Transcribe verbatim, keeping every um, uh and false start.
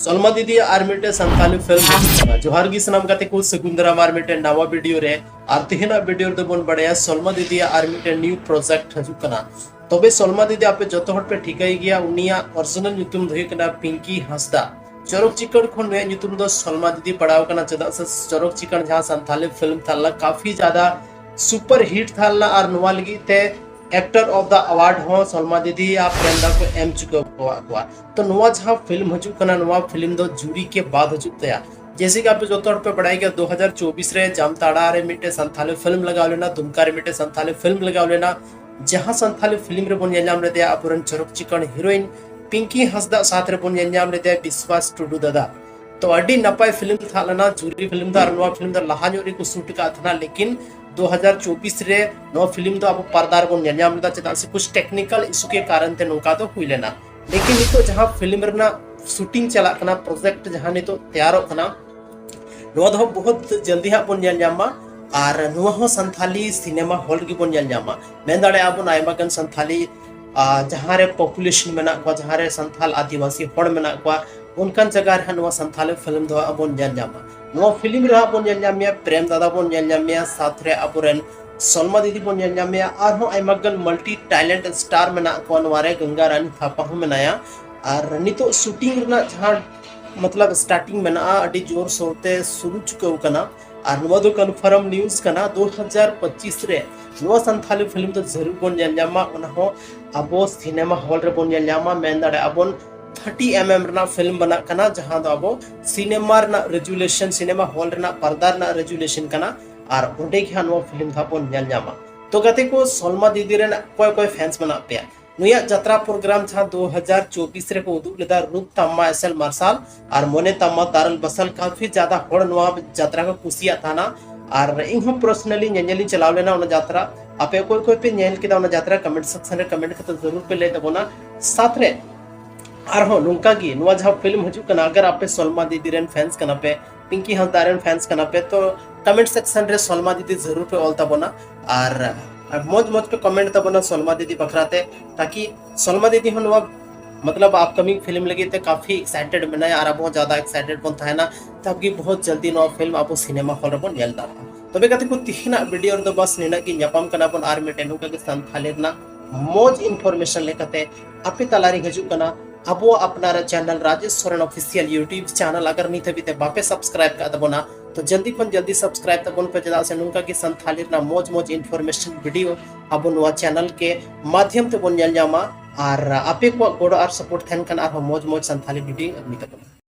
ᱥᱚᱞᱢᱟ ᱫᱤᱫᱤᱭᱟᱜ ᱟᱨ ᱢᱤᱫᱴᱮᱱ ᱥᱟᱱᱛᱟᱞᱤ ᱯᱷᱤᱞᱢ ᱦᱤᱡᱩᱜ ᱠᱟᱱᱟ᱾ ᱡᱚᱦᱟᱨ ᱜᱮ ᱥᱟᱱᱟᱢ ᱜᱟᱛᱮ ᱠᱚ, ᱥᱟᱹᱜᱩᱱ ᱫᱟᱨᱟᱢ ᱟᱨ ᱢᱤᱫᱴᱮᱱ ᱱᱟᱣᱟ ᱵᱷᱤᱰᱤᱭᱳ ᱨᱮ᱾ ᱟᱨ ᱛᱮᱦᱮᱧᱟᱜ ᱵᱷᱤᱰᱤᱭᱳ ᱨᱮᱫᱚ ᱵᱚᱱ ᱵᱟᱲᱟᱭᱟ ᱥᱚᱞᱢᱟ ᱫᱤᱫᱤᱭᱟᱜ ᱟᱨ ᱢᱤᱫᱴᱮᱱ ᱱᱤᱭᱩ ᱯᱨᱚᱡᱮᱠᱴ ᱦᱤᱡᱩᱜ ᱠᱟᱱᱟ᱾ ᱛᱚᱵᱮ ᱥᱚᱞᱢᱟ ᱫᱤᱫᱤ ᱟᱯᱮ ᱡᱚᱛᱚ ᱦᱚᱲ ᱯᱮ ᱴᱷᱤᱠᱟᱹᱭ ᱜᱮᱭᱟ, ᱩᱱᱤᱭᱟᱜ ᱚᱨᱤᱡᱤᱱᱟᱞ ᱧᱩᱛᱩᱢ ᱫᱚ ᱦᱩᱭᱩᱜ ᱠᱟᱱᱟ ᱯᱤᱝᱠᱤ ᱦᱟᱸᱥᱫᱟ᱾ ᱪᱚᱨᱚᱠ ᱪᱤᱠᱟᱹᱲ ᱠᱷᱚᱱ ᱱᱩᱭᱟᱜ ᱧᱩᱛᱩᱢ ᱫᱚ ᱥᱚᱞᱢᱟ ᱫᱤᱫᱤ ᱯᱟᱲᱟᱣ ᱠᱟᱱᱟ, ᱪᱮᱫᱟᱜ ᱥᱮ ᱪᱚᱨᱚᱠ ᱪᱤᱠᱟᱹᱲ ᱡᱟᱦᱟᱸ ᱥᱟᱱᱛᱟᱞᱤ ᱯᱷᱤᱞᱢ ᱛᱟᱦᱮᱸ ᱞᱮᱱᱟ, ᱠᱟᱯᱷᱤ ᱡᱟᱫᱟ ᱥᱩᱯᱟᱨ ᱦᱤᱴ ᱛᱟᱦᱮᱸ ᱞᱮᱱᱟ, ᱟᱨ ᱱᱚᱣᱟ ᱞᱟᱹᱜᱤᱫ ᱛᱮ ᱮᱠᱴᱚᱨ ᱚᱯᱷ ᱫᱟ ᱟᱣᱟᱨᱰ ᱦᱚᱸ ᱥᱚᱞᱢᱟ ᱫᱤᱫᱤ ᱟᱨ ᱯᱨᱮᱢ ᱫᱟ ᱠᱚ ᱮᱢ ᱪᱩᱠᱟᱹᱣ ᱟᱠᱟᱫ ᱠᱚᱣᱟ᱾ ᱛᱚ ᱱᱚᱣᱟ ᱡᱟᱦᱟᱸ ᱯᱷᱤᱞᱢ ᱦᱤᱡᱩᱜ ᱠᱟᱱᱟ, ᱱᱚᱣᱟ ᱯᱷᱤᱞᱢ ᱫᱚ ᱡᱩᱨᱤ ᱠᱮ ᱵᱟᱫ ᱦᱤᱡᱩᱜ ᱛᱟᱭᱟ᱾ ᱡᱮᱭᱥᱮ ᱠᱤ ᱟᱯᱮ ᱡᱚᱛᱚ ᱦᱚᱲ ᱯᱮ ᱵᱟᱲᱟᱭ ᱜᱮᱭᱟ, ᱫᱩ ᱦᱟᱡᱟᱨ ᱪᱚᱵᱵᱤᱥ ᱨᱮ ᱡᱟᱢᱛᱟᱲᱟ ᱨᱮ ᱢᱤᱫᱴᱮᱱ ᱥᱟᱱᱛᱟᱞᱤ ᱯᱷᱤᱞᱢ ᱞᱟᱜᱟᱣ ᱞᱮᱱᱟ, ᱫᱩᱢᱠᱟ ᱨᱮ ᱢᱤᱫᱴᱮᱱ ᱥᱟᱱᱛᱟᱞᱤ ᱯᱷᱤᱞᱢ ᱞᱟᱜᱟᱣ ᱞᱮᱱᱟ, ᱡᱟᱦᱟᱸ ᱥᱟᱱᱛᱟᱞᱤ ᱯᱷᱤᱞᱢ ᱨᱮᱵᱚᱱ ᱧᱮᱞ ᱧᱟᱢ ᱞᱮᱫᱮᱭᱟ ᱟᱵᱚᱨᱮᱱ ᱪᱚᱨᱚᱠ ᱪᱤᱠᱟᱹᱲ ᱦᱤᱨᱳᱭᱤᱱ ᱯᱤᱝᱠᱤ ᱦᱟᱸᱥᱫᱟ ᱥᱟᱛᱷ ᱨᱮᱵᱚᱱ ᱧᱮᱞ ᱧᱟᱢ ᱞᱮᱫᱮᱭᱟ ᱵᱤᱥᱣᱟᱥ ᱴᱩᱰᱩ ᱫᱟᱫᱟ᱾ ᱛᱚ ᱟᱹᱰᱤ ᱱᱟᱯᱟᱭ ᱯᱷᱤᱞᱢ ᱛᱟᱦᱮᱸ ᱞᱮᱱᱟ ᱡᱩᱨᱤ ᱯᱷᱤᱞᱢ ᱫᱚ, ᱟᱨ ᱱᱚᱣᱟ ᱯᱷᱤᱞᱢ ᱫᱚ ᱞᱟᱦᱟ ᱧᱚᱜ ᱨᱮᱠᱚ ᱥᱩᱴ ᱟᱠᱟᱫ ᱛᱟᱦᱮᱱᱟ, ᱞᱮᱠᱤᱱ ᱫᱩ ᱦᱟᱡᱟᱨ ᱪᱚᱵᱵᱤᱥ ᱨᱮ ᱱᱚᱣᱟ ᱯᱷᱤᱞᱢ ᱫᱚ ᱟᱵᱚ ᱯᱟᱨᱫᱟ ᱨᱮᱵᱚᱱ ᱧᱮᱞ ᱧᱟᱢ ᱞᱮᱫᱟ, ᱪᱮᱫᱟᱜ ᱥᱮ ᱠᱩᱪ ᱴᱮᱠᱱᱤᱠᱟᱞ ᱤᱥᱩ ᱠᱮ ᱠᱟᱨᱚᱱ ᱛᱮ ᱱᱚᱝᱠᱟ ᱫᱚ ᱦᱩᱭ ᱞᱮᱱᱟ᱾ ᱞᱮᱠᱤᱱ ᱱᱤᱛᱚᱜ ᱡᱟᱦᱟᱸ ᱯᱷᱤᱞᱢ ᱨᱮᱱᱟᱜ ᱥᱩᱴᱤᱝ ᱪᱟᱞᱟᱜ ᱠᱟᱱᱟ, ᱯᱨᱚᱡᱮᱠᱴ ᱡᱟᱦᱟᱸ ᱱᱤᱛᱚᱜ ᱛᱮᱭᱟᱨᱚᱜ ᱠᱟᱱᱟ, ᱱᱚᱣᱟ ᱫᱚ ᱵᱚᱦᱩᱛ ᱡᱚᱞᱫᱤ ᱦᱟᱸᱜ ᱵᱚᱱ ᱧᱮᱞ ᱧᱟᱢᱟ᱾ ᱟᱨ ᱱᱚᱣᱟ ᱦᱚᱸ ᱥᱟᱱᱛᱷᱟᱞᱤ ᱥᱤᱱᱮᱢᱟ ᱦᱚᱞ ᱨᱮᱜᱮ ᱵᱚᱱ ᱧᱮᱞ ᱧᱟᱢᱟ᱾ ᱢᱮᱱ ᱫᱟᱲᱮᱭᱟᱜᱼᱟ ᱵᱚᱱ ᱟᱭᱢᱟ ᱜᱟᱱ ᱥᱟᱱᱛᱷᱟᱞᱤ, ᱟᱨ ᱡᱟᱦᱟᱸ ᱨᱮ ᱯᱚᱯᱩᱞᱮᱥᱚᱱ ᱢᱮᱱᱟᱜ ᱠᱚᱣᱟ, ᱡᱟᱦᱟᱸ ᱨᱮ ᱥᱟᱱᱛᱷᱟᱞ ᱟᱹᱫᱤᱵᱟᱹᱥᱤ ᱦᱚᱲ ᱢᱮᱱᱟᱜ ᱠᱚᱣᱟ, ᱚᱱᱠᱟᱱ ᱡᱟᱭᱜᱟ ᱨᱮ ᱦᱟᱸᱜ ᱱᱚᱣᱟ ᱥᱟᱱᱛᱷᱟᱞᱤ ᱯᱷᱤᱞᱢ ᱫᱚ ᱦᱟᱸᱜ ᱵᱚᱱ ᱧᱮᱞ ᱧᱟᱢᱟ᱾ ᱱᱚᱣᱟ ᱯᱷᱤᱞᱢ ᱨᱮ ᱦᱟᱸᱜ ᱵᱚᱱ ᱧᱮᱞ ᱧᱟᱢᱮᱭᱟ ᱯᱨᱮᱢ ᱫᱟᱫᱟ, ᱵᱚᱱ ᱧᱮᱞ ᱧᱟᱢᱮᱭᱟ ᱥᱟᱛᱷ ᱨᱮ ᱟᱵᱚᱨᱮᱱ ᱥᱚᱞᱢᱟ ᱫᱤᱫᱤ ᱵᱚᱱ ᱧᱮᱞ ᱧᱟᱢᱮᱭᱟ, ᱟᱨᱦᱚᱸ ᱟᱭᱢᱟ ᱜᱟᱱ ᱢᱟᱞᱴᱤ ᱴᱮᱞᱮᱱᱴ ᱥᱴᱟᱨ ᱢᱮᱱᱟᱜ ᱠᱚᱣᱟ ᱱᱚᱣᱟ ᱨᱮ, ᱜᱚᱝᱜᱟ ᱨᱟᱱᱤ ᱛᱷᱟᱯᱟ ᱦᱚᱸ ᱢᱮᱱᱟᱭᱟ᱾ ᱟᱨ ᱱᱤᱛᱚᱜ ᱥᱩᱴᱤᱝ ᱨᱮᱱᱟᱜ ᱡᱟᱦᱟᱸ ᱢᱚᱛᱞᱚᱵ ᱥᱴᱟᱨᱴᱤᱝ ᱢᱮᱱᱟᱜᱼᱟ, ᱟᱹᱰᱤ ᱡᱳᱨ ᱥᱳᱨ ᱛᱮ ᱥᱩᱨᱩ ᱪᱩᱠᱟᱹᱣ ᱠᱟᱱᱟ᱾ ᱟᱨ ᱱᱚᱣᱟ ᱫᱚ ᱠᱚᱱᱯᱷᱟᱨᱢ ᱱᱤᱭᱩᱡᱽ ᱠᱟᱱᱟ, ᱫᱩ ᱦᱟᱡᱟᱨ ᱯᱚᱸᱪᱤᱥ ᱨᱮ ᱱᱚᱣᱟ ᱥᱟᱱᱛᱷᱟᱞᱤ ᱯᱷᱤᱞᱢ ᱫᱚ ᱡᱟᱹᱨᱩᱲ ᱵᱚᱱ ᱧᱮᱞ ᱧᱟᱢᱟ, ᱚᱱᱟ ᱦᱚᱸ ᱟᱵᱚ ᱥᱤᱱᱮᱢᱟ ᱦᱚᱞ ᱨᱮᱵᱚᱱ ᱧᱮᱞ ᱧᱟᱢᱟ᱾ ᱢᱮᱱ ᱫᱟᱲᱮᱭᱟᱜᱼᱟ ᱵᱚᱱ ᱛᱷᱟᱨᱴᱤ ᱮᱢ ᱮᱢ ᱨᱮᱱᱟᱜ ᱯᱷᱤᱞᱢ ᱵᱮᱱᱟᱜ ᱠᱟᱱᱟ, ᱡᱟᱦᱟᱸ ᱫᱚ ᱟᱵᱚ ᱥᱤᱱᱮᱢᱟ ᱨᱮᱱᱟᱜ ᱨᱮᱡᱩᱞᱮᱥᱚᱱ, ᱥᱤᱱᱮᱢᱟ ᱦᱚᱞ ᱨᱮᱱᱟᱜ ᱯᱟᱨᱫᱟ ᱨᱮᱱᱟᱜ ᱨᱮᱡᱩᱞᱮᱥᱚᱱ ᱠᱟᱱᱟ᱾ ᱟᱨ ᱚᱸᱰᱮ ᱜᱮ ᱦᱟᱸᱜ ᱱᱚᱣᱟ ᱯᱷᱤᱞᱢ ᱫᱚ ᱦᱟᱸᱜ ᱵᱚᱱ ᱧᱮᱞ ᱧᱟᱢᱟ᱾ ᱛᱚ ᱜᱟᱛᱮ ᱠᱚ, ᱥᱚᱞᱢᱟ ᱫᱤᱫᱤ ᱨᱮᱱ ᱚᱠᱚᱭ ᱚᱠᱚᱭ ᱯᱷᱮᱱᱥ ᱢᱮᱱᱟᱜ ᱯᱮᱭᱟ? ᱱᱩᱭᱟᱜ ᱡᱟᱛᱨᱟ ᱯᱨᱳᱜᱨᱟᱢ ᱡᱟᱦᱟᱸ ᱫᱩ ᱦᱟᱡᱟᱨ ᱪᱚᱵᱵᱤᱥ ᱨᱮᱠᱚ ᱩᱫᱩᱜ ᱞᱮᱫᱟ, ᱨᱩᱯ ᱛᱟᱢᱢᱟ ᱮᱥᱮᱞ ᱢᱟᱨᱥᱟᱞ ᱟᱨ ᱢᱚᱱᱮ ᱛᱟᱢᱢᱟ ᱛᱟᱨᱟᱞ ᱵᱟᱥᱟᱞ, ᱠᱟᱯᱷᱤ ᱡᱟᱫᱟ ᱦᱚᱲ ᱱᱚᱣᱟ ᱡᱟᱛᱨᱟ ᱠᱚ ᱠᱩᱥᱤᱭᱟᱜ ᱛᱟᱦᱮᱱᱟ᱾ ᱟᱨ ᱤᱧ ᱦᱚᱸ ᱯᱟᱨᱥᱚᱱᱟᱞᱤ ᱧᱮᱧᱮᱞᱤᱧ ᱪᱟᱞᱟᱣ ᱞᱮᱱᱟ ᱚᱱᱟ ᱡᱟᱛᱨᱟ᱾ ᱟᱯᱮ ᱚᱠᱚᱭ ᱚᱠᱚᱭ ᱯᱮ ᱧᱮᱞ ᱠᱮᱫᱟ ᱚᱱᱟ ᱡᱟᱛᱨᱟ, ᱠᱚᱢᱮᱱᱴ ᱥᱮᱠᱥᱚᱱ ᱨᱮ ᱠᱚᱢᱮᱱᱴ ᱠᱟᱛᱮ ᱡᱟᱹᱨᱩᱲ ᱯᱮ ᱞᱟᱹᱭ ᱛᱟᱵᱚᱱᱟ᱾ ᱥᱟᱛ ᱨᱮ ᱟᱨᱦᱚᱸ ᱱᱚᱝᱠᱟ ᱜᱮ ᱱᱚᱣᱟ ᱡᱟᱦᱟᱸ ᱯᱷᱤᱞᱢ ᱦᱤᱡᱩᱜ ᱠᱟᱱᱟ, ᱟᱜᱟᱨ ᱟᱯᱮ ᱥᱚᱞᱢᱟ ᱫᱤᱫᱤ ᱨᱮᱱ ᱯᱷᱮᱱᱥ ᱠᱟᱱᱟ ᱯᱮ, ᱯᱤᱝᱠᱤ ᱦᱟᱸᱥᱫᱟ ᱨᱮᱱ ᱯᱷᱮᱱᱥ ᱠᱟᱱᱟ ᱯᱮ, ᱛᱚ ᱠᱚᱢᱮᱱᱴ ᱥᱮᱠᱥᱚᱱ ᱨᱮ ᱥᱚᱞᱢᱟ ᱫᱤᱫᱤ ᱡᱟᱹᱨᱩᱲ ᱯᱮ ᱚᱞ ᱛᱟᱵᱚᱱᱟ᱾ ᱟᱨ, ᱟᱨ ᱢᱚᱡᱽ ᱢᱚᱡᱽ ᱯᱮ ᱠᱚᱢᱮᱱᱴ ᱛᱟᱵᱚᱱᱟ ᱥᱚᱞᱢᱟ ᱫᱤᱫᱤ ᱵᱟᱠᱷᱨᱟ ᱛᱮ, ᱛᱟᱠᱤ ᱥᱚᱞᱢᱟ ᱫᱤᱫᱤ ᱦᱚᱸ ᱱᱚᱣᱟ मतलब अपकमिंग फिल्म ᱞᱟᱹᱜᱤᱫ ᱛᱮ ᱠᱟᱯᱷᱤ ᱮᱠᱥᱟᱭᱴᱮᱰ ᱢᱮᱱᱟᱭᱟ ᱟᱨ ᱟᱵᱚ ᱦᱚᱸ ᱡᱟᱫᱟ ᱮᱠᱥᱟᱭᱴᱮᱰ ᱵᱚᱱ ᱛᱟᱦᱮᱱᱟ, ᱛᱟᱵᱜᱮ ᱵᱚᱦᱩᱛ ᱡᱚᱞᱫᱤ ᱱᱚᱣᱟ ᱯᱷᱤᱞᱢ ᱟᱵᱚ ᱥᱤᱱᱮᱢᱟ ᱦᱚᱞ ᱨᱮᱵᱚᱱ ᱧᱮᱞ ᱫᱟᱲᱮᱭᱟᱜᱼᱟ᱾ ᱛᱚᱵᱮ ᱜᱟᱛᱮ ᱠᱚ, ᱛᱤᱦᱤᱧᱟᱜ ᱵᱷᱤᱰᱤᱭᱳ ᱨᱮᱫᱚ ᱵᱟᱥ ᱱᱤᱱᱟᱹᱜ ᱜᱮ᱾ ᱧᱟᱯᱟᱢ ᱠᱟᱱᱟ ᱵᱚᱱ ᱟᱨ ᱢᱤᱫᱴᱮᱱ ᱱᱚᱝᱠᱟ ᱜᱮ ᱥᱟᱱᱛᱷᱟᱞᱤ ᱨᱮᱱᱟᱜ ᱢᱚᱡᱽ ᱤᱱᱯᱷᱚᱨᱢᱮᱥᱚᱱ ᱞᱮᱠᱟᱛᱮ ᱟᱯᱮ ᱛᱟᱞᱟᱨᱮ ᱦᱤᱡᱩᱜ ᱠᱟᱱᱟ ᱟᱵᱚᱣᱟᱜ ᱟᱯᱱᱟᱨᱟᱜ channel Rajesh Soren official YouTube channel. ᱟᱜᱟᱨ ᱱᱤᱛ ᱦᱟᱹᱵᱤᱡ ᱛᱮ ᱵᱟᱯᱮ ᱥᱟᱵᱥᱠᱨᱟᱭᱤᱵ ᱠᱟᱜ ᱛᱟᱵᱚᱱᱟ, ᱛᱚ ᱡᱚᱞᱫᱤ ᱠᱷᱚᱱ ᱡᱚᱞᱫᱤ ᱥᱟᱵᱥᱠᱨᱟᱭᱤᱵ ᱛᱟᱵᱚᱱ ᱯᱮ, ᱪᱮᱫᱟᱜ ᱥᱮ ᱱᱚᱝᱠᱟ ᱜᱮ ᱥᱟᱱᱛᱷᱟᱞᱤ ᱨᱮᱱᱟᱜ ᱢᱚᱡᱽ ᱢᱚᱡᱽ ᱤᱱᱯᱷᱚᱨᱢᱮᱥᱚᱱ ᱵᱷᱤᱰᱤᱭᱳ ᱟᱵᱚ ᱱᱚᱣᱟ ᱪᱮᱱᱮᱞ ᱠᱮ ᱢᱟᱫᱷᱭᱚᱢ ᱛᱮᱵᱚᱱ ᱧᱮᱞ ᱧᱟᱢᱟ᱾ ᱟᱨ ᱟᱯᱮ ᱠᱚᱣᱟᱜ ᱜᱚᱲᱚ ᱟᱨ ᱥᱟᱯᱳᱨᱴ ᱛᱟᱦᱮᱱ ᱠᱷᱟᱱ ᱟᱨᱦᱚᱸ ᱢᱚᱡᱽ ᱢᱚᱡᱽ ᱥᱟᱱᱛᱷᱟᱞᱤ ᱵᱷᱤᱰᱤᱭᱳ ᱟᱹᱜᱩᱭ ᱛᱟᱵᱚᱱᱟ᱾